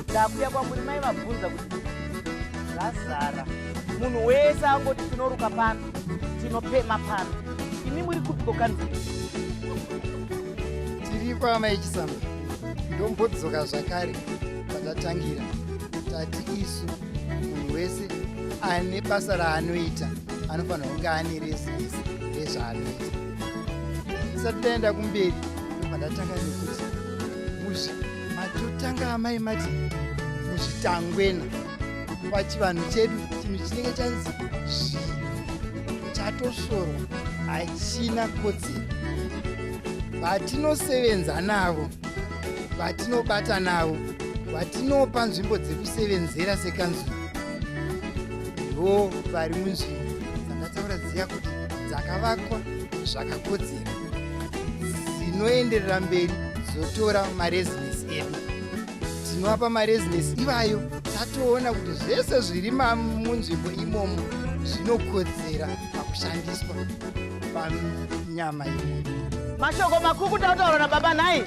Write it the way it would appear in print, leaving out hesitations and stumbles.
Ndakuya kwamuri mai vabvunza kuti zvazara. Munhu wese angoti tinoruka pano, tinopema pano. Imi muri kupiko kanzuru? Tiri kwamai Chisamba. Ndombodzoka zvakare patatangira. Tati isu munhu wese ane basa raanoita anofanira kunge ane rezinesi rezvaanoita. Tisati taenda kumberi ndobva ndatanga nekuti muzvi matotanga amai mati muzvitangwena pachivanhu chedu chinhu chinenge chanzi zvi chatosvorwa hachina kodzero vatinosevenza navo vatinobata navo vatinopa nzvimbo dzekusevenzera sekanzuru ndo vari munzvimbo dzandataura dziya kuti dzakavakwa zvakakodzera dzinoenderera mberi dzotora marezinesi edu tinovapa marezinesi ivayo tatoona kuti zvese zviri munzvimbo imomo zvinokodzera pakushandiswa panyama imomo. Mashoko makukuta kutaura nababa nhai.